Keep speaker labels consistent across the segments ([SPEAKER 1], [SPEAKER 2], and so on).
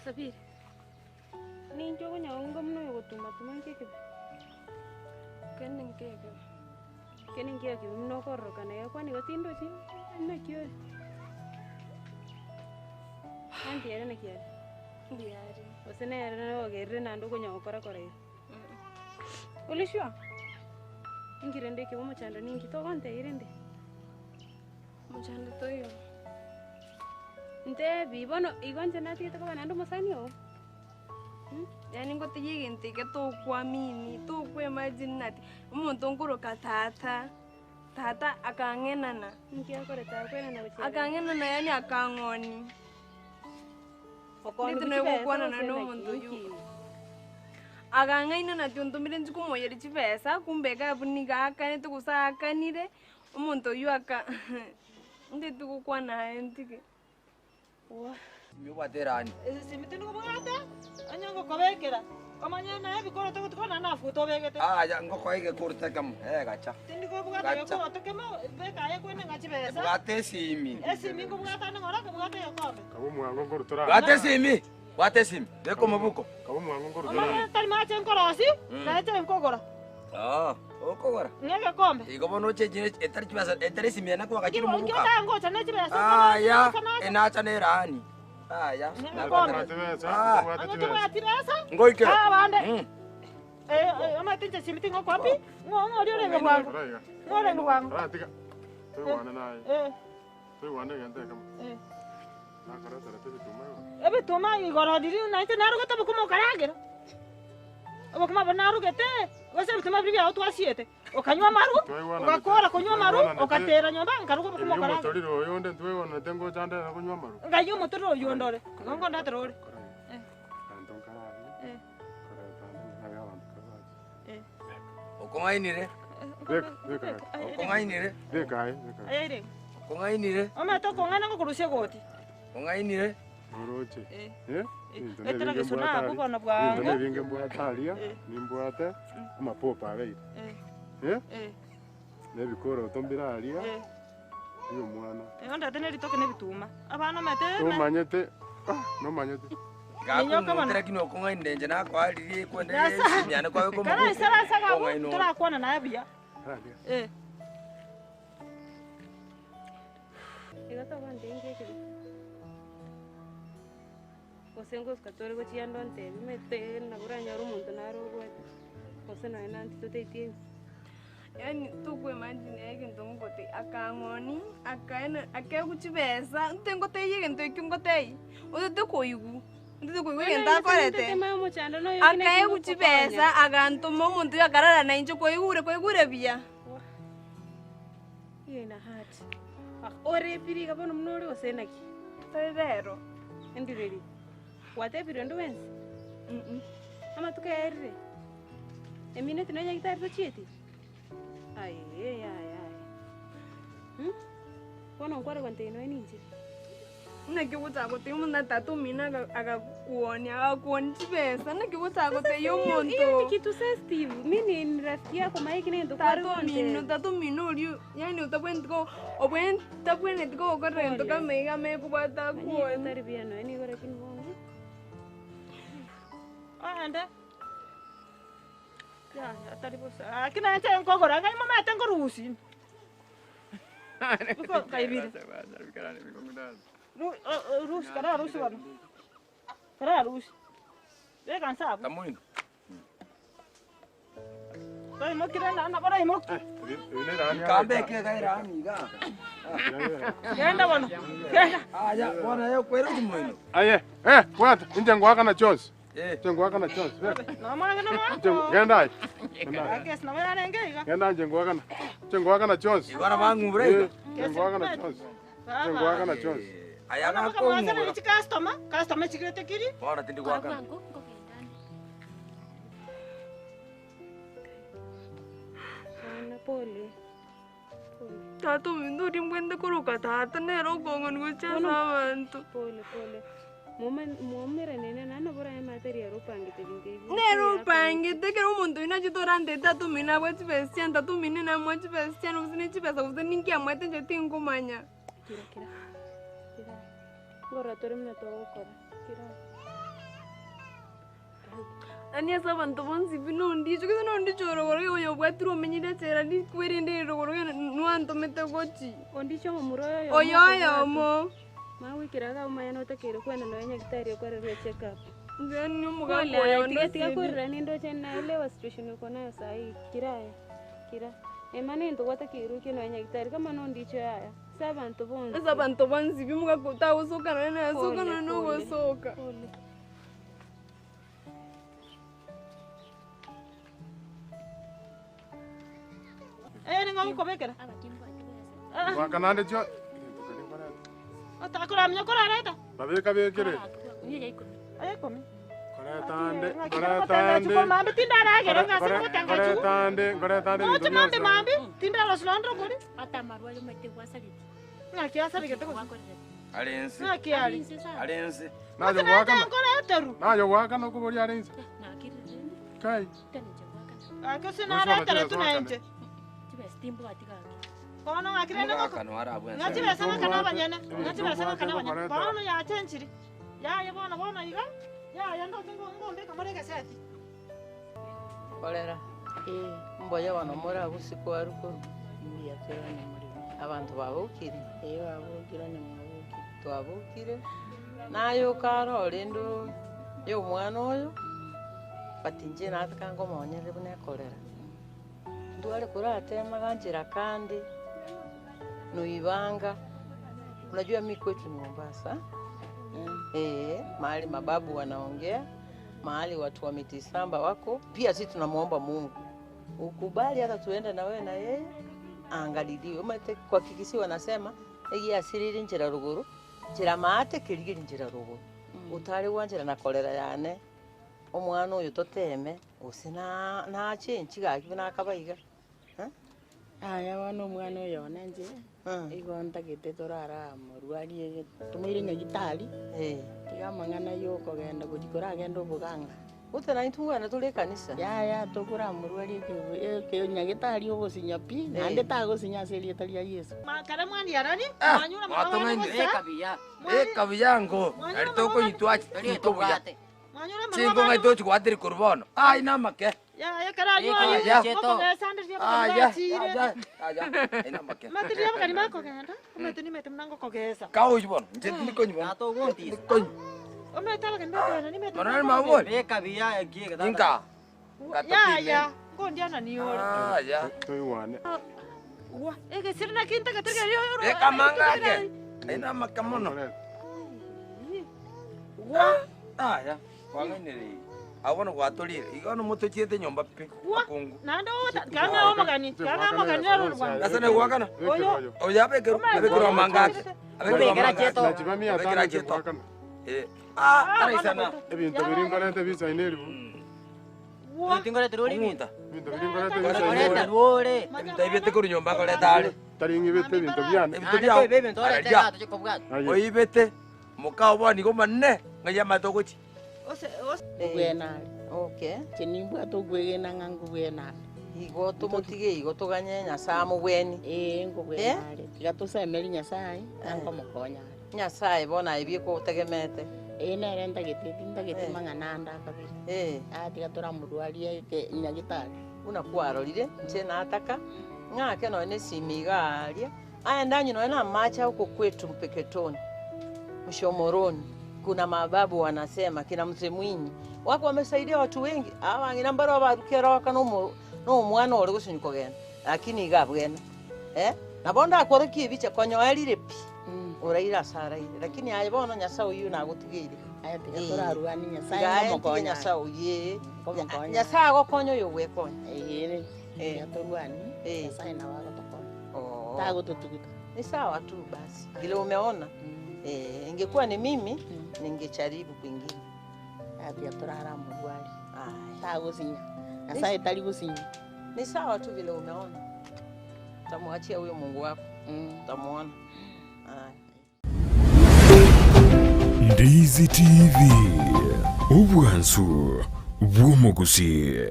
[SPEAKER 1] Sabiri, ninki okonyagonga buna oyogotumatuma inki ekebe?
[SPEAKER 2] Kende nkekebe.
[SPEAKER 1] Kende nkiekebe buna okororokana iga kwani igo tindochi naki ore? Aunty ere naki are?
[SPEAKER 2] Mbuya are.
[SPEAKER 1] Gose nere ogerire naende okonya gokora kora iga? Ore sure? Inki rende ekebe omochando ninki? Togontebia rende?
[SPEAKER 2] Omochando toiyo.
[SPEAKER 1] Ntebi, bono igo inche natigete koba naende omosani oo?
[SPEAKER 2] Yaani ngotebi egento eke tokwamini, tokwa imagine nati omonto nkoroka tata, tata akang'enana.
[SPEAKER 1] Inki akorete akoenana gochia ere?
[SPEAKER 2] Akang'enana yaani akang'onia.
[SPEAKER 1] Okoonia
[SPEAKER 2] Ndete
[SPEAKER 1] chibesa
[SPEAKER 2] nogokwana
[SPEAKER 1] gose
[SPEAKER 2] naende
[SPEAKER 1] naki?
[SPEAKER 2] omonto oyio.
[SPEAKER 1] Inki?
[SPEAKER 2] Akang'aina nati ontomire nchi komoyeria chibesa, kumbe iga abwo nigo aakanete gose aakanire, omonto oyio aka ndeti gokwana aye ntige.
[SPEAKER 3] Obwate erani.
[SPEAKER 4] Esimi tindi kobwata, onye ngokobekera, omanye naye ebikoroto ogotuko naende nafuta obegete.
[SPEAKER 3] Aya ngokoa egekoroto ekemo, eh gacha.
[SPEAKER 4] Tindi kobwata
[SPEAKER 3] Gacha.
[SPEAKER 4] egekoroto kemo, beka aye kwene ng'a chibesa.
[SPEAKER 3] Bwata esimi.
[SPEAKER 4] Esimi nkobwata ande ng'ora nkobwata egekombe.
[SPEAKER 5] Kaba omwango nkorutora
[SPEAKER 3] Bwata esimi, bwata esimi, beka omobuko.
[SPEAKER 5] Kaba omwango nkorutora
[SPEAKER 4] Omanye tari mache nkorosi, naye nkogora.
[SPEAKER 3] Oo, okogora.
[SPEAKER 4] Ng'a egekombe.
[SPEAKER 3] Igo bono ochenchire etari chibesa, etari esimi ene kwagachire
[SPEAKER 4] Inki
[SPEAKER 3] omobuko.
[SPEAKER 4] otanga gocha ne chibesa
[SPEAKER 3] Aya,
[SPEAKER 4] okonacha nacha.
[SPEAKER 3] enacha na erani. Aya,
[SPEAKER 4] Egekombe.
[SPEAKER 5] Obwate besa,
[SPEAKER 3] Ah.
[SPEAKER 5] obwate
[SPEAKER 4] Onye
[SPEAKER 5] chibesa.
[SPEAKER 4] tobwati besa,
[SPEAKER 3] Ngoikera.
[SPEAKER 4] aa abande.
[SPEAKER 3] Mm.
[SPEAKER 4] Eh, eh, omanyete inche simi tingokwa pi, ng'o ng'o oria orenge bwango,
[SPEAKER 5] Kora iga.
[SPEAKER 4] ng'o orenge bwango.
[SPEAKER 5] Kora tiga. Toigwane naye.
[SPEAKER 4] Eh,
[SPEAKER 5] Toigwane egento ekemo.
[SPEAKER 4] eh.
[SPEAKER 5] Nakoreterete ebituma igo.
[SPEAKER 4] Ebituma igoro riria nainche narugete obokima okaragera, obokima boria narugete, gose ebituma biria biago twasiete, okanywa amaru,
[SPEAKER 5] Twaigwananete-
[SPEAKER 4] ogakora konywa amaru,
[SPEAKER 5] twaigwananete-
[SPEAKER 4] ogatera nyomba nkaruga obokima
[SPEAKER 5] Erio
[SPEAKER 4] okaragera.
[SPEAKER 5] omotoriro oyo onde ntwaigwananete ngocha nde na konywa amaru.
[SPEAKER 4] Ngai omotoriro oyio onde ore, igo nkondatera ore.
[SPEAKER 5] Kora iga.
[SPEAKER 4] Eh.
[SPEAKER 5] Abanto nkarabia,
[SPEAKER 4] Eh.
[SPEAKER 5] koreta ande nabe abanto kabache.
[SPEAKER 4] Eh.
[SPEAKER 3] Okong'ainire,
[SPEAKER 5] Beka, beka aye.
[SPEAKER 3] okong'ainire,
[SPEAKER 5] Beka aye, beka aye.
[SPEAKER 4] Aye ere.
[SPEAKER 3] okong'ainire,
[SPEAKER 4] Omanyete okong'aina ngokorusia egoti.
[SPEAKER 3] ong'ainire.
[SPEAKER 5] Oroche.
[SPEAKER 4] Eh.
[SPEAKER 5] Eh? Ebinto
[SPEAKER 4] Etera
[SPEAKER 5] nebinge
[SPEAKER 4] gesona
[SPEAKER 5] mbwate
[SPEAKER 4] abwo
[SPEAKER 5] aria.
[SPEAKER 4] bono
[SPEAKER 5] Ebinto
[SPEAKER 4] bwango.
[SPEAKER 5] nebinge mbwate aria,
[SPEAKER 4] Eh.
[SPEAKER 5] nimbwate amapopo abeire.
[SPEAKER 4] Eh.
[SPEAKER 5] Eh?
[SPEAKER 4] Eh.
[SPEAKER 5] Na ebikoroto mbire aria,
[SPEAKER 4] Eh.
[SPEAKER 5] bia omwana.
[SPEAKER 4] Eh, ondete ne ritoke na ebituma. Abana omanyete
[SPEAKER 5] Nomanyete, ah, nomanyete.
[SPEAKER 4] Minyoka bono.
[SPEAKER 3] Gakomontera lakini okong'ainire inche nakoa riria ekwende
[SPEAKER 4] Nasa.
[SPEAKER 3] esimi yane kwabeka omobuko.
[SPEAKER 4] Kara isara ase abwo
[SPEAKER 3] Okong'aina ore.
[SPEAKER 4] torakwana naye buya.
[SPEAKER 5] Raria.
[SPEAKER 4] Eh.
[SPEAKER 1] Igo togontebia inki ekebe? Gose ngosuka tore gochia ande ontebie omanyete nabo oranyore omonto nare obwate, gose nonye na intwe totaeti ebi.
[SPEAKER 2] Yaani tokwa imagine egento ngogotebia akang'onia, akaena akaegwa chibesa, nte ngotebia egento ekio ngotebia, otete koigwa, otete koigwa egento akorete. Akaegwa chibesa agantoma omonto oyio akarara na inche kwaigure kwaigure buya.
[SPEAKER 1] Ina heart. Ore piri iga bono buna ore gose naki?
[SPEAKER 2] Tari rero.
[SPEAKER 1] Endireri. Gwatebire onde bwensi? Amatuko aerire? Emineti nonya nyagetari tochieti? Aye yaya yaya. Bono nkware gontebia nonya ninche.
[SPEAKER 2] Naki ogochaka gotebia omonto na tata omino aga- agakuonia agakuonia chibesa, naki ogochaka gotebia
[SPEAKER 1] Hiyo ni
[SPEAKER 2] omonto.
[SPEAKER 1] kitu sensitive. Mimi ni rafiki yako maiki nento kware
[SPEAKER 2] Tata omino,
[SPEAKER 1] gontebia.
[SPEAKER 2] tata omino oria yaani otabwenereti ko obwenereti tabwenereti kogokorera egento kama iga amanye kobwata akuonie.
[SPEAKER 1] Tari buya nonya nigo lakini bono.
[SPEAKER 4] Oende. Yaya tari bosa. Lakini nainche nkogora ng'ai momanyete nkorusia. Biko kaibire. Ru- o- o- Rusi kara rusi bono. Kara rusi. Beka nse abwo.
[SPEAKER 3] Tamoino.
[SPEAKER 4] Toimokire na nabo oraimoki.
[SPEAKER 5] Ebi ebi nerani
[SPEAKER 3] Kambeke iga erani iga.
[SPEAKER 4] Genda bono. Genda.
[SPEAKER 3] Aya, bono aye okwera chimoino.
[SPEAKER 5] Aye, eh, bwata, inche ngoakana chionsi.
[SPEAKER 3] Eh.
[SPEAKER 5] Inche ngoakana chionsi. Beka.
[SPEAKER 4] Nomwange
[SPEAKER 5] Inche
[SPEAKER 4] nomwango.
[SPEAKER 5] genda aye. Genda aye.
[SPEAKER 4] Akesi nabo yarenge iga.
[SPEAKER 5] Genda inche ngoakana. Inche ngoakana chionsi.
[SPEAKER 3] Igo nabang'ura iga.
[SPEAKER 5] Eh, inche ngoakana chionsi. Inche ngoakana chionsi.
[SPEAKER 3] Aya
[SPEAKER 4] Bono boka mwasanire
[SPEAKER 3] gakong'ura.
[SPEAKER 4] chicustomer, customer chigirete kiri.
[SPEAKER 3] Bono tindi
[SPEAKER 6] Kora
[SPEAKER 3] goakana.
[SPEAKER 6] bwango nkogendane.
[SPEAKER 1] Bono pole. Pole.
[SPEAKER 2] Tata ominto oria mbwenerete koroka tata nere okong'ani gochia ase
[SPEAKER 1] Bono-
[SPEAKER 2] abanto.
[SPEAKER 1] Pole pole. Moma- Mwaumerane nere naende nabo oraye riaro opangete ebinto ebi.
[SPEAKER 2] Nere opangete ekero omonto oyio nachete orantebie tata omino abwate chibesa chiane, tata omino namoe chibesa chiane gose ne chibesa gose ninki amoete inche tinkomanya.
[SPEAKER 1] Kira kira. Kira. Nkorora tore buna togokora. Kira.
[SPEAKER 2] Yaani ase abanto bonsi pi nondiche, gose nondiche orogoro iga oyobwatire omenyire echela rikwe rinde rirogoro iga nwantomete gochi.
[SPEAKER 1] Ondiche omomura oyo oyomo
[SPEAKER 2] Oyo
[SPEAKER 1] okobwate.
[SPEAKER 2] oyomo.
[SPEAKER 1] Magwikera iga omanye notakeire kwenda nonya nyagetari okorerwe check up.
[SPEAKER 2] Inche yaani omogaka
[SPEAKER 1] Pole
[SPEAKER 2] oyo
[SPEAKER 1] aye
[SPEAKER 2] onde
[SPEAKER 1] tiga tiga
[SPEAKER 2] osibi.
[SPEAKER 1] korera nindoche naelewa situation uko nayo sahii, kira aye, kira. Emani egento gwatakeirwe oike nonya nyagetari kama nondiche yaya, ase abanto bonsi.
[SPEAKER 2] Ase abanto bonsi pi omogaka otagosoka nonya nasoka
[SPEAKER 1] Pole
[SPEAKER 2] nonya
[SPEAKER 1] pole
[SPEAKER 2] nogosoka.
[SPEAKER 1] pole.
[SPEAKER 4] Eh, ning'o ogokobekera?
[SPEAKER 5] Goaka naende chio.
[SPEAKER 4] Otakoramenya korareta.
[SPEAKER 5] Babeka bekere.
[SPEAKER 4] Aye ikomi.
[SPEAKER 5] Koreta ande,
[SPEAKER 4] Ng'aki
[SPEAKER 5] koreta
[SPEAKER 4] ngotanga
[SPEAKER 5] ande.
[SPEAKER 4] chuko mambi tindaragera ng'ase ngotanga chuko.
[SPEAKER 5] Koreta ande, nkoreta ande
[SPEAKER 4] Moche
[SPEAKER 5] ebinto
[SPEAKER 4] mambi
[SPEAKER 5] bionsi.
[SPEAKER 4] mambi tindarosire onde okori. Ng'aki asarigete gose.
[SPEAKER 3] Are ense.
[SPEAKER 4] Ng'aki are.
[SPEAKER 3] Are ense.
[SPEAKER 5] Naye
[SPEAKER 4] Gose
[SPEAKER 5] goakana.
[SPEAKER 4] naete nkoreterwa.
[SPEAKER 5] Naye goakana okoboria are inse. Kai.
[SPEAKER 4] Gaki ase nareteretwe na inche. Bono ng'aki rende ngoko.
[SPEAKER 3] Omogaka noare abwo
[SPEAKER 4] Ng'a
[SPEAKER 3] ense.
[SPEAKER 4] chibesa ng'akane abanyene. Ng'a chibesa ng'akane abanyene.
[SPEAKER 5] Koreta.
[SPEAKER 4] Bono yachenchiri. Yaya bono bono iga. Yaya ndoche ngo ngombeka more egeseti.
[SPEAKER 6] Korera, mbuya bono more abwo usiku aru korwa.
[SPEAKER 7] Mbuya tore onye more buya.
[SPEAKER 6] Abanto babokire?
[SPEAKER 7] Ee babokire onye mwabokire.
[SPEAKER 6] Twabokire, naye okare orende oyo omwana oyo, but inche nataka ngomonyerere buna ekorera. Ntware koratema ganchera kande, noibanga, unajua mi kwetu ni Mombasa, eh, mahali mababu wanaongea, mahali watu wa miti samba wako, pia sisi tunamuomba Mungu ukubali hata tuende na wewe na yeye aangaliliwe. Omanyete kwa Kikisii wanasema egiasirire nchera rogoro, nchera maate kerigeri nchera rogoro. Otare gwanchera na korera yane omwana oyo toteme gose na nachenchi gaki buna akaba iga eh.
[SPEAKER 7] Yaya bono omwana oyo one inche, igo ntagete torara morwarie tomoire nyagitari, tiga amang'ana ya okogenda gochia koragende oboganga.
[SPEAKER 6] Gose naintwe ngwena tore ekanisa.
[SPEAKER 7] Yaya tokoramorwarie eke nyagitari ogosinya pi, naende tagosinya ase erieta ria Yeso.
[SPEAKER 4] Kare mwandiarani, mwanyure amang'ana bosa.
[SPEAKER 3] Eka buya nko, nari tokonyitwa chinko buya. Chinko ng'ai tochi gwateri korwa bono. Ai namake.
[SPEAKER 4] Yaya kare aywo
[SPEAKER 3] Aya.
[SPEAKER 4] aywo okogesa nde riria
[SPEAKER 3] Aya,
[SPEAKER 4] abageni bachire.
[SPEAKER 3] aya, aya, ai namake.
[SPEAKER 4] Omanyete riria abageni bakogenda, omanyete nimanyete buna ngokogesa.
[SPEAKER 3] Kaochi bono, inche tindikonywa bono. Tindikonywa.
[SPEAKER 4] Omanyete abageni bakogenda nimanyete
[SPEAKER 3] Bono
[SPEAKER 4] buna
[SPEAKER 3] nari
[SPEAKER 4] ngokogesa.
[SPEAKER 3] mabori. Inka.
[SPEAKER 4] Yaya, ngondiana niore.
[SPEAKER 3] Aya.
[SPEAKER 5] Toigwane.
[SPEAKER 4] Gwa, egesire naki ntagete keria oro.
[SPEAKER 3] Beka amanga ake. Ai namake mono.
[SPEAKER 4] Gwa.
[SPEAKER 3] Aya, kwang'ainereire. Abwo bono gwatorire. Igo bono motochiete nyomba pi. Akungu.
[SPEAKER 4] Naende ogota, kang'aa omogani, kang'aa omogani nere orwane.
[SPEAKER 3] Ase negwakana?
[SPEAKER 4] Oyo.
[SPEAKER 3] Oyo abekerwe, abekerwe amanga ake. Abekerwe amanga ake.
[SPEAKER 5] Nachiba mia tano
[SPEAKER 3] Abekera
[SPEAKER 5] inche
[SPEAKER 3] chieto.
[SPEAKER 5] goakana.
[SPEAKER 3] Eh. Ah, taraisana.
[SPEAKER 5] Ebinto biria nkorete bisaine eribu.
[SPEAKER 3] Ong'uta.
[SPEAKER 5] Ebinto biria nkorete bisaine eribu.
[SPEAKER 3] Ebinto ebio korwa nyomba nkoreta are.
[SPEAKER 5] Tari ng'ibete ebinto biane.
[SPEAKER 3] Ebinto biao. Araria. Oibete. Mokao bono igo omonene, ng'ai amaete ogochia.
[SPEAKER 7] Nkobwena are.
[SPEAKER 6] Okay.
[SPEAKER 7] Inche nimbwate okwegena ng'a nkobwena are.
[SPEAKER 6] Igo tomotige igo toganye Nyasae amobwenie.
[SPEAKER 7] Ee, nkobwena are. Tiga tosemerie Nyasae, ng'a nkomokonya are.
[SPEAKER 6] Nyasae bono aye bieka otegemete.
[SPEAKER 7] Ee, nere ntagete, tintageti mang'ana ande akabere. Aa tiga toramorwarie eke nyagetari.
[SPEAKER 6] Buna kwarorire, inche nataka ng'ake nonya ne esimi iga aaria, aye ndanywe nonya na amache huko kwetu Mpeketoni, Mshomoroni, kuna mababu wanasema kina Mzee Mwinyi wako wamesaidia watu wengi, abang'ina mbare obarukia roka na omo na omwana ore gosinywa kogenda, lakini iga abwene eh. Nabo ndakworokie ebicha konya oerire pi, oraire ase araire, lakini aye bono Nyasae oyio nagotigeire.
[SPEAKER 7] Aye tiga
[SPEAKER 6] Ee.
[SPEAKER 7] torarwanie Nyasae
[SPEAKER 6] Tiga aye ntige
[SPEAKER 7] ngomokonya
[SPEAKER 6] Nyasae oyio ee.
[SPEAKER 7] Ngomokonya.
[SPEAKER 6] Nyasae agokonye oyo ogwekonya.
[SPEAKER 7] Ee,
[SPEAKER 6] Eh.
[SPEAKER 7] tiga torwanie
[SPEAKER 6] Eh.
[SPEAKER 7] Nyasae nabo agotokonya.
[SPEAKER 6] Oo.
[SPEAKER 7] Tagototuguta.
[SPEAKER 6] Ni sawa tu basi vile umeona eh, ingekuwa ni mimi ningecharibu kwingine.
[SPEAKER 7] Aye tiga toraramorwarie.
[SPEAKER 6] Aya.
[SPEAKER 7] Tagosinya. Nyasae tari gosinya.
[SPEAKER 6] Ni sawa tu vile umeona, utamwachia huyo Mungu wako, utamuona. Aya.
[SPEAKER 8] Ndizi TV, obwansu bw'omogusii.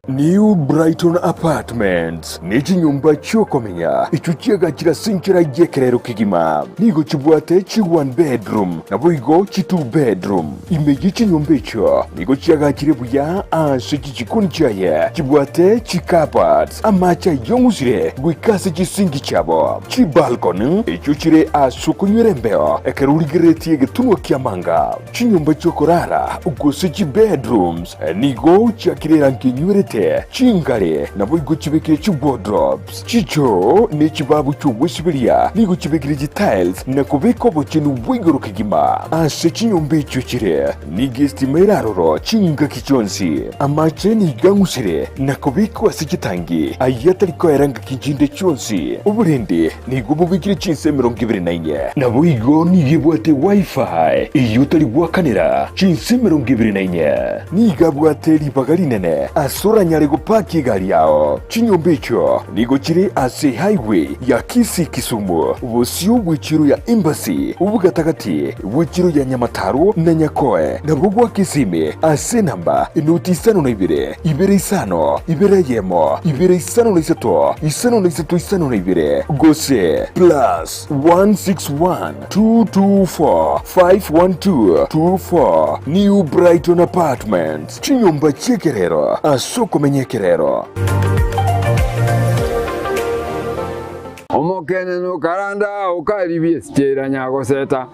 [SPEAKER 8] New Brighton Apartments nechinyomba chiokomenya echio chiagachire ase enchera y'ekerero kegima. Nigo chibwate chi one bedroom naboigo chi two bedroom. Ime ye chinyomba echio nigo chiagachire buya ase chichikoni chiaye chibwate chi cupboards, amache ayong'usire goika ase chisinki chiabo, chibalcony echio chire ase okonywera embeo ekero origereretie egetunwa ki'amanga. Chinyomba chi'okorara, gose chibedrooms, nigo chiakire erangi enywerete, chingare naboigo chibekire chiwardrobes, chichoo ne chibabu chi'ogwesiberia nigo chibekire chitiles na kobeka obochenu bwa igoro kegima. Ase chinyomba echio chire nigo estima ere aroro chingaki chionsi. Amache nigo ang'usire na kobekwa ase chitangi ayio atari koera ngaki chinde chionsi. Oborendi Nigo bobekire chinsa 24. Naboigo nigo ebwate Wi-Fi eyio otari goakanera chinsa 24. Nigo abwate ribaga rinene ase oranyare gopaki egari yao. Chinyomba echio nigo chire ase highway ya Kisii-Kisumu, bosio bw'echiro ya Embassy, obogatagati bw'echiro ya Nyamataro na Nyakoe, nabo gwa Kisimi ase enamba enoti isano na ibere, ibere isano, ibere eyemo, ibere 53 53 52 gose plus 161 224 512 24 New Brighton Apartments, chinyomba chi'ekerero ase okomenya ekerero.
[SPEAKER 9] Omokenene okaranda okaribia esichera nyagoseta,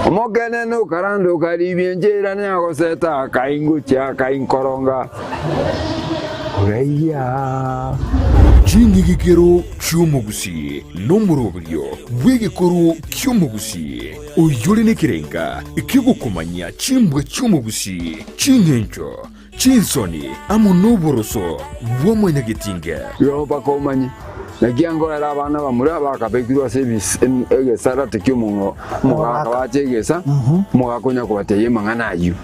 [SPEAKER 9] Omokenene okaranda okaribia enchera nyagoseta, Akaingochia akainkoronga Oraiya.
[SPEAKER 8] Ching'igikero chi'omogusii nomoroberio bw'egekoro ki'omogusii, oyore nekerenga ki'ogokomanyia chimbwa chi'omogusii, ching'encho, chinsoni, amo noboroso bwa mwanyagetinge.
[SPEAKER 9] Igo mpaka omanye, naki ankorera abana bamura bakabekirwe ase egesarate ki'omogaka bache egesa, omogaka onya kobatebia amang'ana ayio.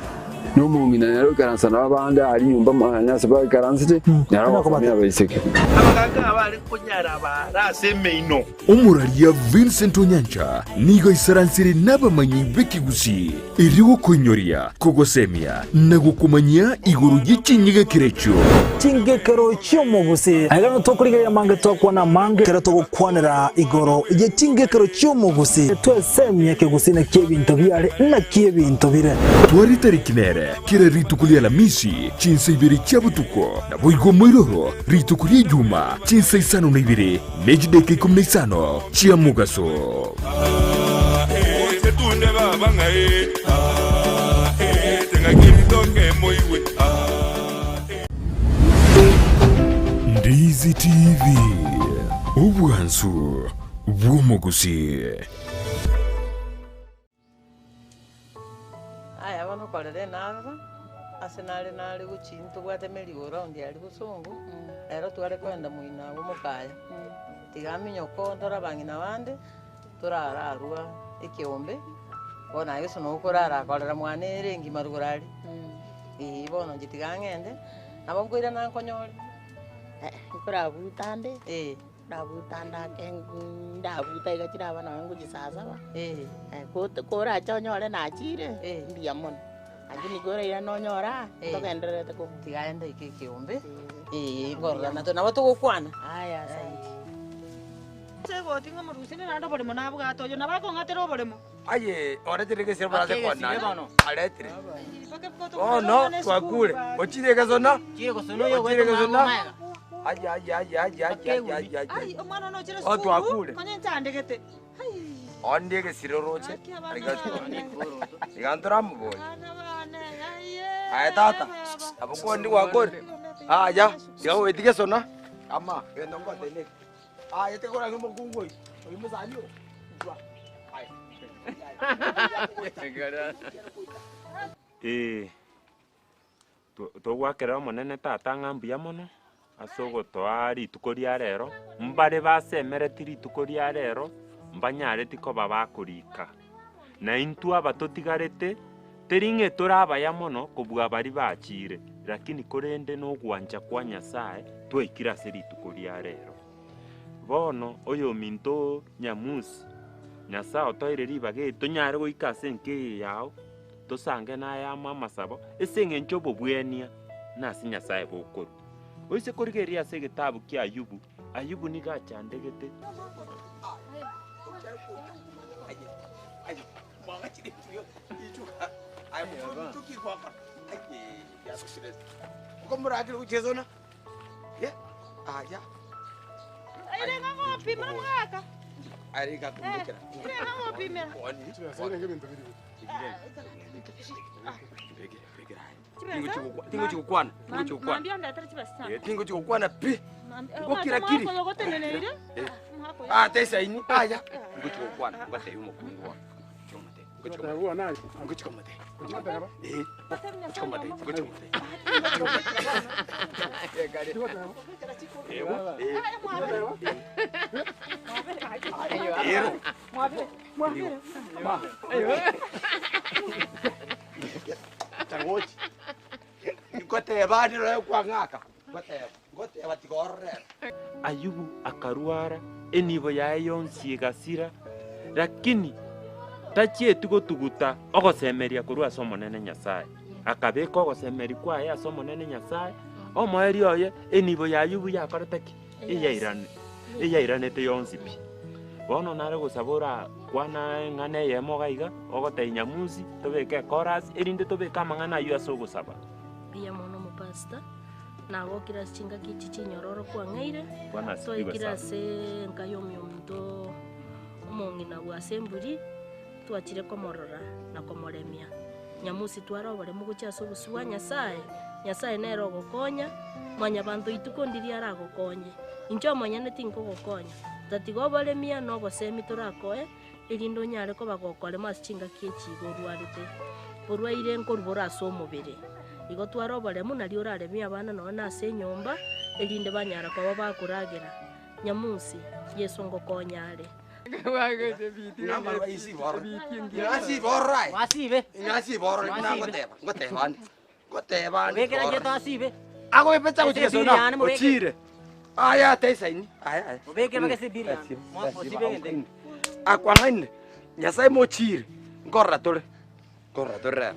[SPEAKER 9] Na omong'ina nere oikaransa nabo abande aria nyomba mang'ana ase baikaransete, nere ogosomia abaiseke.
[SPEAKER 10] Abagaaka abare konyara baare ase emeino.
[SPEAKER 8] Omoraria Vincent Onyancha nigo aisaransire nabamanyi b'ekegusii erio gokoinyoria, kogosemia na gokomanyia igoro ye chinyegekero echio.
[SPEAKER 11] Chingekero chi'omogusii. Aiga nigo tokorigereria amange twakwana amange ekero togokwanera igoro ye chingekero chi'omogusii. Twesemie ekegusii naki ebinto biare naki ebinto bire.
[SPEAKER 8] Tware tariki nere kera rituko ri'Alamisi chinsa ibere chia botuko, naboigo moiroro rituko ri'Ejuma chinsa isano na ibere ne chidaeka ikomi na isano chia mogaso. Ndizi TV, obwansu bw'omogusii.
[SPEAKER 6] Aya bono korera enarora, ase nare nare gochia ntobwate merry go round aria bosongo, ero tware kogenda moino abwo mokaya, tiga aminyoka oo ntore abang'ina bande, torararwa ekeombe, bono aye gose noo okorara korera mwane ere engima rogoro aria, eeh bono inche tiga ng'ende, nabo nkoirana nkonyore.
[SPEAKER 7] Nkorabuta nde.
[SPEAKER 6] Eh.
[SPEAKER 7] Ndabuta ndake ndabuta iga chiraba nonye ngochia saa saba, korache onyore nachire, mbuya mono. Lakini korairane onyore aa, togendererete kobuta.
[SPEAKER 6] Tiga aye ndaike ekeombe, eh, nkorora nato nabo togokwana.
[SPEAKER 7] Aya asanti.
[SPEAKER 4] Ase egoti ng'a omorusia naende oboremo nabwate oyo nabo akong'atera oboremo.
[SPEAKER 3] Aye oretire egesire borase kwanani aretire bono twakure ochire egesona ochire egesona aye aye aye aye aye aye aye
[SPEAKER 4] Ai,
[SPEAKER 3] aye
[SPEAKER 4] omwana one ochire
[SPEAKER 3] Oh,
[SPEAKER 4] esukuru,
[SPEAKER 3] twakure.
[SPEAKER 4] konya nchandegete. Ai,
[SPEAKER 3] ondi egesire oroche
[SPEAKER 4] Aki abana
[SPEAKER 3] Ariga-
[SPEAKER 4] bane.
[SPEAKER 3] iga ntoramoborie
[SPEAKER 4] Abana bane, aiye,
[SPEAKER 3] aye tata
[SPEAKER 4] baba.
[SPEAKER 3] nabo kondi gwakore aya tiga goetia gesona ama gento ngoteneke Aye tiga omokungu oyio, oyio mosani oo, igwa, aye.
[SPEAKER 12] Ee, togoakera Omonene Tata ng'a mbuya mono, ase ogotoa rituko ria rero, mbare basemereti rituko ria rero, mbanyareti koba bakorika. Na intwe aba totigarete, teri ng'a tore abaya mono kobua baria bachire, lakini korende nogwancha kwa Nyasae twaikire ase rituko ria rero. Bono oyominto Nyamusi, Nyasae otoire ribaga eri tonyare goika ase enka eye yao, tosange naye amo amasabo, ase eng'encho obobwenia nase Nyasae bokorwa. Oise korigereria ase egetabu kia Ayubu, Ayubu nigo achandegete.
[SPEAKER 3] Tingochigokwana, tingochigokwana pi. Ngokira kiri. Ah, tesaini. Aya. Ngochigokwana, ngotebi omokungu one. Ngochikomate. Eh. Ngochikomate, ngochikomate. Ero. Ma. Tangochi. Ngoteba ndiro kwang'aka. Ngoteba, ngoteba tigororera.
[SPEAKER 12] Ayubu akarwara, enibo yaye yonsi egasira, lakini tachieti gotuguta ogosemeria korwa ase Omonene Nyasae. Akabeka ogosemeria kwaye ase Omonene Nyasae, omoerio oye enibo ya Ayubu yakorete ki? Eyairane, eyairanete yonsi pi. Bono nare gosaba orakwana eng'ana eyemo iga iga, ogotebia Nyamusi, tobeke ekorasi, erinde tobeke amang'ana aywo ase ogosaba.
[SPEAKER 13] Mbuya mono omopastor, nagokire ase chingaki echi chinyororo kwang'eire,
[SPEAKER 12] Bwana asifiwe
[SPEAKER 13] twaikire
[SPEAKER 12] sana.
[SPEAKER 13] ase enka ya omonto omong'ina bwa ase emburi, twachire komorora na komoremia. Nyamusi tware oboremu gochia ase obosio bwa Nyasaye, Nyasaye nere ogokonya, mwanyabanto ituko ndiria aragokonye. Inche omonyene tinkogokonya, tatiga oboremia na obosemi torakoe, erinde onyare koba gokorema ase chingaki echi igo orwarete. Borwaire nkorwa bore ase omobere. Igo tware oboremu nario oraremie abana nonya na ase enyomba, erinde banyare koba bakoragera. Nyamusi, Yeso ngokonya are.
[SPEAKER 3] Akwang'ainire Nyasaye mochire nkorora tore nkorora tore rero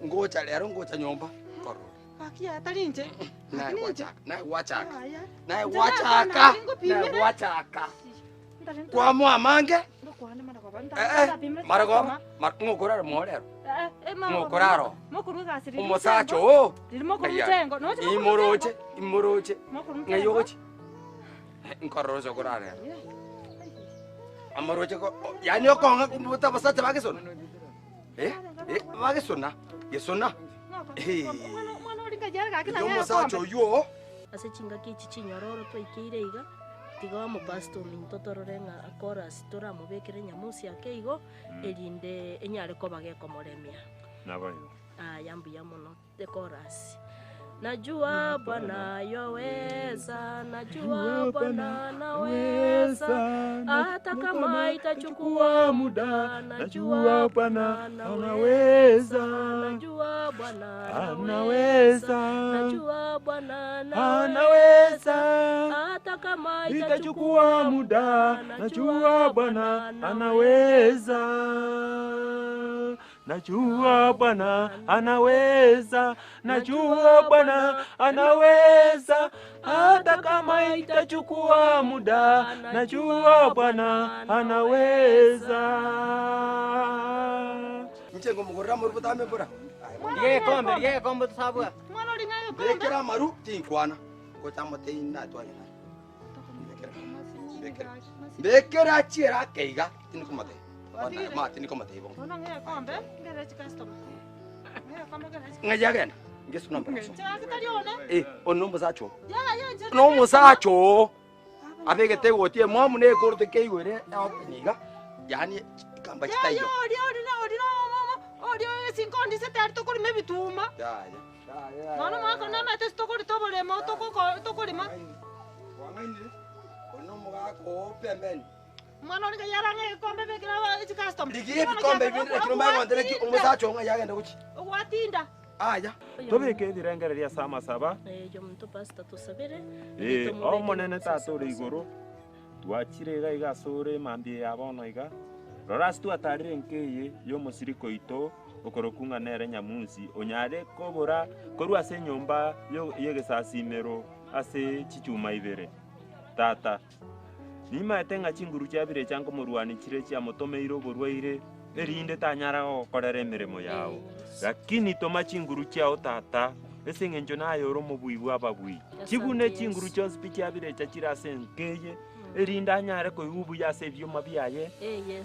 [SPEAKER 3] ngocha rero ngocha nyomba nkorora
[SPEAKER 4] Gaki yaya tari inche.
[SPEAKER 3] Naye
[SPEAKER 4] Gaki ninche.
[SPEAKER 3] gwachaka naye gwachaka
[SPEAKER 4] Yaya.
[SPEAKER 3] naye
[SPEAKER 4] Inche
[SPEAKER 3] gwachaka
[SPEAKER 4] nari ngopimere.
[SPEAKER 3] naye gwachaka kwamoa amange
[SPEAKER 4] Ngokwane maragoba
[SPEAKER 3] Eh, eh, maragoba ng'okorara morero Ng'okorara.
[SPEAKER 4] Mokorwa egasi riria
[SPEAKER 3] omosacha
[SPEAKER 4] mochengo.
[SPEAKER 3] oo
[SPEAKER 4] Riria mokorwa
[SPEAKER 3] Ng'ai
[SPEAKER 4] mochengo. Noche mokorwa
[SPEAKER 3] imoroche
[SPEAKER 4] mochengo.
[SPEAKER 3] imoroche
[SPEAKER 4] Mokorwa
[SPEAKER 3] ng'ai
[SPEAKER 4] mochengo.
[SPEAKER 3] ogochi nkorora ase okorara ero amaroche ko yaani okong'a kumbuta abasacha bagesona eh eh bagesona gesona Eh.
[SPEAKER 4] Omwana oria ngai are gaki
[SPEAKER 3] Riria
[SPEAKER 4] nang'e
[SPEAKER 3] omosacha
[SPEAKER 4] egekombe.
[SPEAKER 3] oywo oo
[SPEAKER 13] Ase chingaki echi chinyororo twaikeire iga, tiga omopastor ominto torore ng'a chorus toramobekere nyamusi ake igo, erinde enyare koba gekomoremia.
[SPEAKER 12] Naboigo.
[SPEAKER 13] Aya mbuya mono, the chorus. Najua Bwana yaweza, najua Bwana naweza, hata kama itachukua muda, najua Bwana anaweza, najua Bwana anaweza, najua Bwana anaweza, hata kama
[SPEAKER 12] Itachukua muda, najua Bwana anaweza. Najua Bwana anaweza, najua Bwana anaweza, hata kama itachukua muda, najua Bwana anaweza.
[SPEAKER 3] Inche ngomogorera amaru botambe mbora.
[SPEAKER 14] Rigia egekombe, rigia egekombe tosabua.
[SPEAKER 4] Mwana oria ng'a egekombe.
[SPEAKER 3] Bekera amaru tinkwana. Ngocha motei natware naye. Bekera. Bekera chiera akeiga tinikomotei. Ma tinikomotei bono.
[SPEAKER 4] Bono ng'a egekombe, ngerere chicustomer. Ng'a egekombe ngerere chicustomer.
[SPEAKER 3] Ng'ai agenda? Ngesu nomba.
[SPEAKER 4] Nchera tari one.
[SPEAKER 3] Eh, ono omosacha oo.
[SPEAKER 4] Yaya nchera.
[SPEAKER 3] Nomosacha oo. Abegete egoti emwamu na ekorete keigwere open iga. Yaani kamba
[SPEAKER 4] Yaya
[SPEAKER 3] chitaiyo.
[SPEAKER 4] oria oria na oria na oria esinkondi ase tari tokorima ebituma.
[SPEAKER 3] Yaya.
[SPEAKER 4] Nono mwaka namete ase tokorita oboremo tokoko tokorima.
[SPEAKER 3] Kwang'ainire. Ono omogaka oo pembeni.
[SPEAKER 4] Omwana oria ngai arang'e egekombe bekera aba echicustomer.
[SPEAKER 3] Rigia ebikombe ebi lakini omanye gontera ki omosacha oo ng'ai agenda gochia.
[SPEAKER 4] Ogwatinda.
[SPEAKER 3] Aya.
[SPEAKER 12] Tobeke ebirengererio ase amasaba.
[SPEAKER 13] Eh, omonto pastor tosabere.
[SPEAKER 12] Ee, Omonene Tata ore igoro, twachire iga iga asore emambia eye ya bono iga, rora ase twatarire enka eye y'omosirika oito okorokwa ng'a nere Nyamusi, onyare kobora korwa ase enyomba y'egesasimero. ase chichuma ibere. Tata, nimaete ng'a chinguru chia birecha nkomorwania chire chiamotomeire oborwaire, erinde tanyara gogokorera emeremo yao. Lakini toma chinguru chiao Tata, ase eng'encho naye ore omobui bw'ababui. Chibune chinguru chionsi pi chia birecha chire ase enka eye, erinde anyare koigwa buya ase ebioma biaye,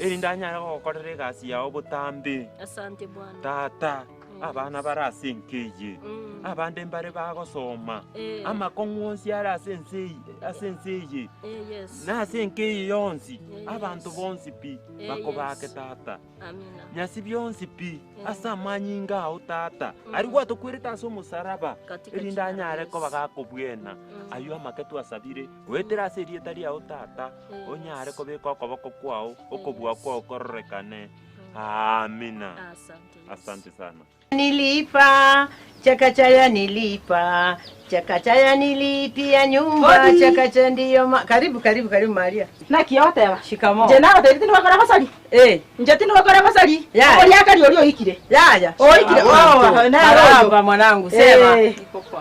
[SPEAKER 12] erinde anyare gogokorera egasi yao botambe.
[SPEAKER 13] Asante Bwana.
[SPEAKER 12] Tata, abana bare ase enka eye, abande mbare bagosoma,
[SPEAKER 13] Eh.
[SPEAKER 12] amakong'u onsi are ase ense eye, ase ense eye,
[SPEAKER 13] Eh, yes.
[SPEAKER 12] na ase enka eye yonsi,
[SPEAKER 13] Eh,
[SPEAKER 12] abanto
[SPEAKER 13] yes.
[SPEAKER 12] bonsi pi
[SPEAKER 13] Eh,
[SPEAKER 12] bakobake
[SPEAKER 13] yes.
[SPEAKER 12] tata.
[SPEAKER 13] Amina.
[SPEAKER 12] Nyasi bionsi pi
[SPEAKER 13] Eh.
[SPEAKER 12] ase amanyinga ao tata,
[SPEAKER 13] Mm.
[SPEAKER 12] aria gwatokwerete ase omosaraba,
[SPEAKER 13] Katika
[SPEAKER 12] erinde
[SPEAKER 13] jina la
[SPEAKER 12] anyare
[SPEAKER 13] Yesu.
[SPEAKER 12] koba gakobwena. Ayio amake twasabire, goetera ase erieta riao tata,
[SPEAKER 13] Yes.
[SPEAKER 12] onyare kobeka okoboko kwao, okobua
[SPEAKER 13] Yes.
[SPEAKER 12] kwao kororekane. Amina.
[SPEAKER 13] Asante Yesu.
[SPEAKER 12] Asante sana.
[SPEAKER 6] Nilipa chakachaya nilipa chakachaya nilipia nyumba
[SPEAKER 4] Odi.
[SPEAKER 6] chakacha ndiyo ma... Karibu karibu karibu Maria.
[SPEAKER 4] Naki oteba?
[SPEAKER 6] Shikamoo.
[SPEAKER 4] Nche nagotebia tindi gokora gosari.
[SPEAKER 6] Eh.
[SPEAKER 4] Nche tindi gokora gosari.
[SPEAKER 6] Yaya.
[SPEAKER 4] Oria akari oria oikire.
[SPEAKER 6] Yaya.
[SPEAKER 4] Oikire. Oh,
[SPEAKER 6] Marahaba mwanangu sema.
[SPEAKER 4] Eh.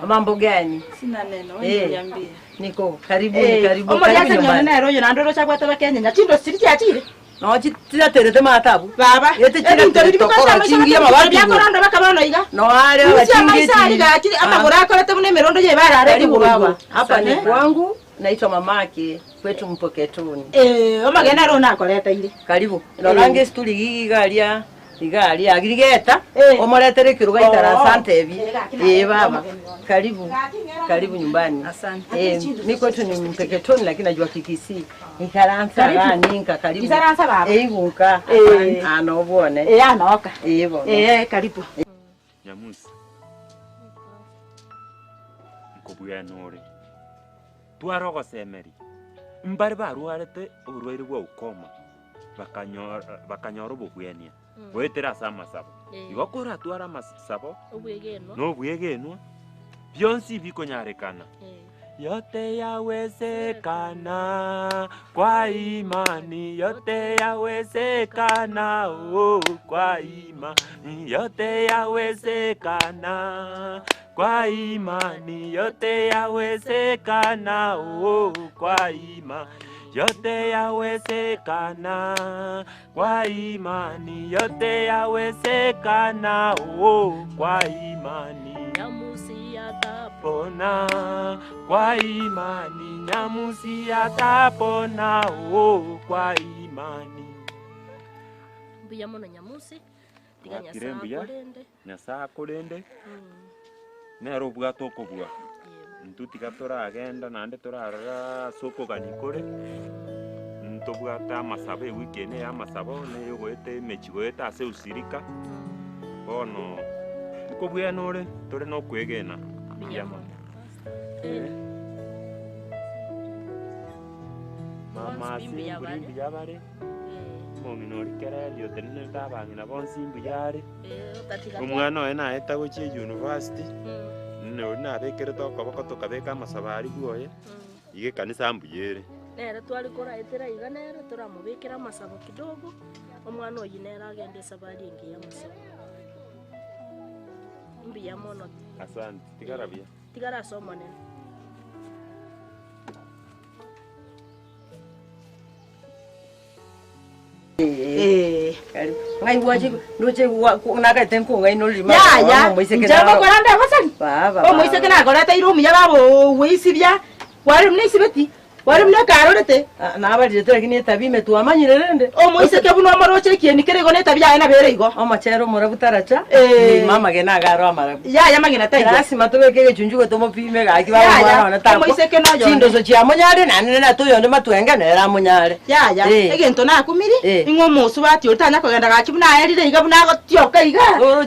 [SPEAKER 6] Mambo gani?
[SPEAKER 7] Sina neno, wewe
[SPEAKER 6] Eh.
[SPEAKER 7] niambie.
[SPEAKER 6] Niko karibu
[SPEAKER 4] Eh,
[SPEAKER 6] karibu
[SPEAKER 4] omoria
[SPEAKER 6] karibu
[SPEAKER 4] ase nyone
[SPEAKER 6] nyumbani.
[SPEAKER 4] nere oyo naende oroche abwate bakenyenya chindo chiri chiachire.
[SPEAKER 6] No chiraterete matabu.
[SPEAKER 4] Baba.
[SPEAKER 6] Ete
[SPEAKER 4] Ebinto biri
[SPEAKER 6] tokoro chingi amabati.
[SPEAKER 4] biakoranda bakabono iga.
[SPEAKER 6] No are
[SPEAKER 4] Inche
[SPEAKER 6] abachingi
[SPEAKER 4] amaisa ari gaki amagoro akorete buna emerondo yebarara
[SPEAKER 6] Karibu
[SPEAKER 4] ekeguru
[SPEAKER 6] baba.
[SPEAKER 4] igoro.
[SPEAKER 6] Hapa ni
[SPEAKER 4] Eh?
[SPEAKER 6] kwangu naitwa mamake kwetu Mpoketoni.
[SPEAKER 4] Eh, omagena aro nakoreteire.
[SPEAKER 6] Karibu. Norange stuli gigi garia igaria agirigeta omoretere kiruga itarasa ntebi. Eh baba. Karibu. Karibu nyumbani.
[SPEAKER 7] Asante.
[SPEAKER 6] Eh, mi kwetu ni Mpeketoni lakini najua Kikisii. Ikaransa
[SPEAKER 4] Karibu.
[SPEAKER 6] ganinka karibu.
[SPEAKER 4] Ikaransa baba.
[SPEAKER 6] Eh igunka.
[SPEAKER 4] Eh.
[SPEAKER 6] Ano obone.
[SPEAKER 4] Eh, anoka.
[SPEAKER 6] Eh bono.
[SPEAKER 4] Eh, karibu.
[SPEAKER 12] Nyamusi nkobwena ore tware ogosemeria mbare barwarete oborwaire bwa ukoma bakanyora bakanyora obobwenia goetera ase amasabo
[SPEAKER 13] Eh.
[SPEAKER 12] igo koratware amasabo
[SPEAKER 13] Obwegenwa.
[SPEAKER 12] na obwegenwa bionsi bikonyarekana yote yawezekana kwa imani, yote yawezekana oh, kwa imani, yote yawezekana kwa imani, yote yawezekana oh, kwa imani yote yawezekana kwa imani, yote yawezekana oh, kwa imani
[SPEAKER 13] Nyamusi atapo.
[SPEAKER 12] pona kwa imani, Nyamusi atapona oh, kwa imani.
[SPEAKER 13] Mbuya mono Nyamusi. Tiga
[SPEAKER 12] Gwakire
[SPEAKER 13] Nyasaye
[SPEAKER 12] mbuya.
[SPEAKER 13] akorende.
[SPEAKER 12] Nyasaye akorende nere obwate okobua intwe tiga toragenda naende torarora ase okogania kore ntobwate amasabo ewiki eye ya amasabo na eyogoeta emechi goeta ase usirika bono nkobwena ore tore na okwegena mbuya mono. Eh. Mama
[SPEAKER 13] Bonsi mbuya
[SPEAKER 12] ase
[SPEAKER 13] bare.
[SPEAKER 12] mbuya bare omong'ina oria kereri otenenerete abang'ina bonsi mbuya are
[SPEAKER 13] Eh, otatiga
[SPEAKER 12] omwana oye naeta gochia university nori nabekerete okoboko tokabeka amasabo aria bwoye iga ekanisa mbuya ere
[SPEAKER 13] Nere twari koraetera iga nere toramobekera amasabo kidogo omwana oyi nere agende esabari engiya ya amasabo. Mbuya mono
[SPEAKER 12] asante tigara buya
[SPEAKER 13] tigara ase omonene.
[SPEAKER 6] Eh. Karibu. Ngai wache noche nakaite nkunga ino lima.
[SPEAKER 4] Yaya, nche ngokora nde gosari.
[SPEAKER 6] Baba.
[SPEAKER 4] Omoiseke nakoreteire omuya baba weisibia. Kwari muna isibeti. Kwari muna ekarorete.
[SPEAKER 6] Nabarire lakini etabi imetwamanyire rende.
[SPEAKER 4] Omoiseke buna omoroche ekieni kere igo na etabi yaye nabere igo.
[SPEAKER 6] Omochere omorabu taracha.
[SPEAKER 4] Eh.
[SPEAKER 6] Mama gena agaro amarabu.
[SPEAKER 4] Yaya magena taiyo.
[SPEAKER 6] Lazima tubeke egechunchugo tomopime gaki baba
[SPEAKER 4] Yaya,
[SPEAKER 6] mwana one takwa.
[SPEAKER 4] omoiseke noyonde.
[SPEAKER 6] Chindoso chiamonyare nane na toyonde matwenge nere amonyare.
[SPEAKER 4] Yaya,
[SPEAKER 6] Eh.
[SPEAKER 4] egento nakumiri,
[SPEAKER 6] Eh.
[SPEAKER 4] ing'o omosu bati ori tanya kogenda gaki buna aerire iga buna agotioka iga.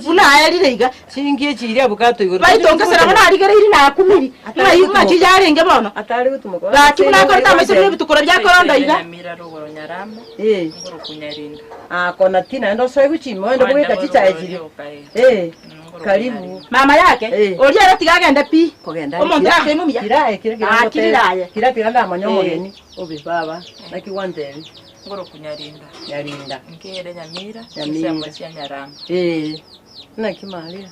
[SPEAKER 4] Buna aerire iga.
[SPEAKER 6] Chingi echiria abukato igoro.
[SPEAKER 4] Baito nkesera buna arigereiri nakumiri. Ng'ai ng'achi yarenge bono.
[SPEAKER 6] Atari gutumoka.
[SPEAKER 4] Gaki buna akorete amaiso buna ebitukuro biakoronda iga.
[SPEAKER 7] Nyamira ruguru Nyaramba.
[SPEAKER 6] Eh.
[SPEAKER 7] Nguru kunyarinda.
[SPEAKER 6] Ah, kona tina ndo soe guchima ndo kubeka chichae chiri. Eh. Karibu.
[SPEAKER 4] Mama yake, oria ere tiga agende pi.
[SPEAKER 6] Kogenda.
[SPEAKER 4] Omonto ake mumiya.
[SPEAKER 6] Kirae kira kira.
[SPEAKER 4] Ah, kirae.
[SPEAKER 6] Kira kira ndamanya
[SPEAKER 4] Eh.
[SPEAKER 6] omogeni. Obe baba. Naki wantebe.
[SPEAKER 7] Nguru kunyarinda.
[SPEAKER 6] Nyarinda.
[SPEAKER 7] Nkere Nyamira.
[SPEAKER 6] Nyamira.
[SPEAKER 7] Nsemo cia Nyaramba.
[SPEAKER 6] Eh. Naki Maria.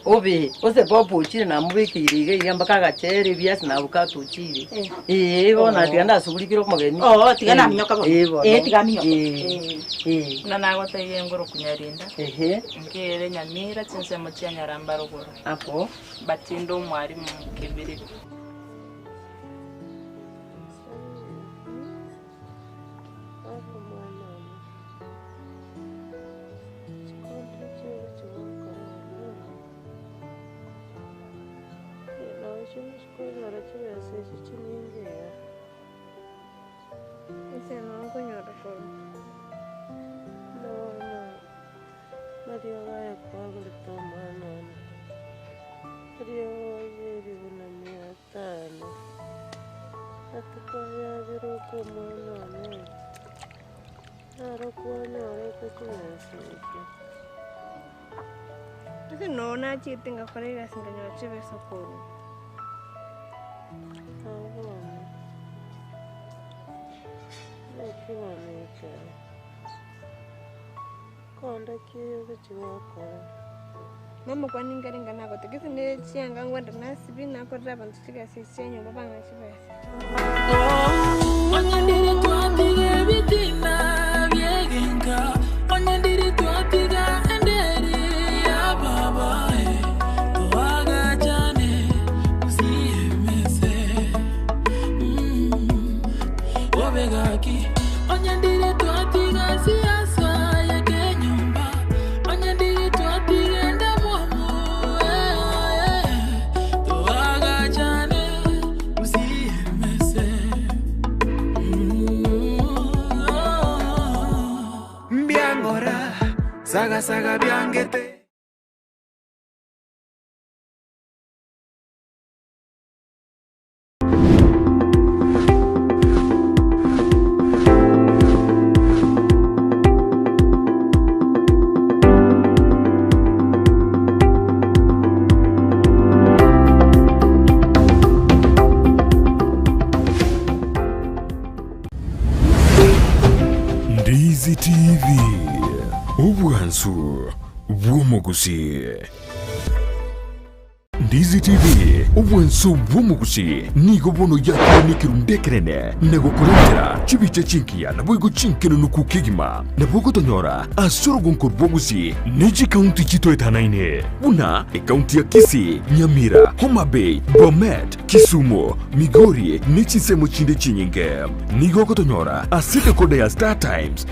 [SPEAKER 6] Obe, ose papa ochire namobekeire iga iga mpaka agachere ebiasi na avocado ochire. Ee bono tiga ndasugurikire omogeni.
[SPEAKER 4] Oo, tiga naminyoka bono.
[SPEAKER 6] Ee bono.
[SPEAKER 4] Ee, tiga aminyoke.
[SPEAKER 6] Ee, ee.
[SPEAKER 15] Buna nagotebia engoro kunyarinda,
[SPEAKER 6] Ehe.
[SPEAKER 15] nkerere Nyamira chinsemo chia Nyaramba rogoro,
[SPEAKER 6] Apo.
[SPEAKER 15] batinde omwalimu kebiriri.
[SPEAKER 2] Inche nabo nkonyora korwa. Ase noo nachiete ngakora egasi nkanyora chibesa korwa. Mama okwana ninkare nka nagoteba gese ne chianga ngwenda nasibia nakorera abanto chigasi echi chia nyomba bang'a chibesa.
[SPEAKER 16] Onye ndiri twatiga ebitina bi'egenka, onye ndiri twatiga enderi ya baba, toagachane gusii emese. Obe gaki, onye ndiri twatiga siasa y'ekenyomba, onye ndiri twatiga endamwamu, toagachane gusii emese.
[SPEAKER 17] Mbiangora sagasaga byangete
[SPEAKER 8] Ndizi TV, obwansu bw'omogusii. Ndizi TV, obwansu bw'omogusii nigo bono yakire nekerundu ekenene na gokorentera chibicha chinkiya naboigo chinkenenuku kegima. Nabo ogotonyora ase orogonko rw'ogusii ne chikaunti chitoetanaine buna ekaunti ya Kisii, Nyamira, Homa Bay, Bomet, Kisumu, Migori ne chinsemo chinde chinyinge. Nigo ogotonyora ase decoder ya Star Times.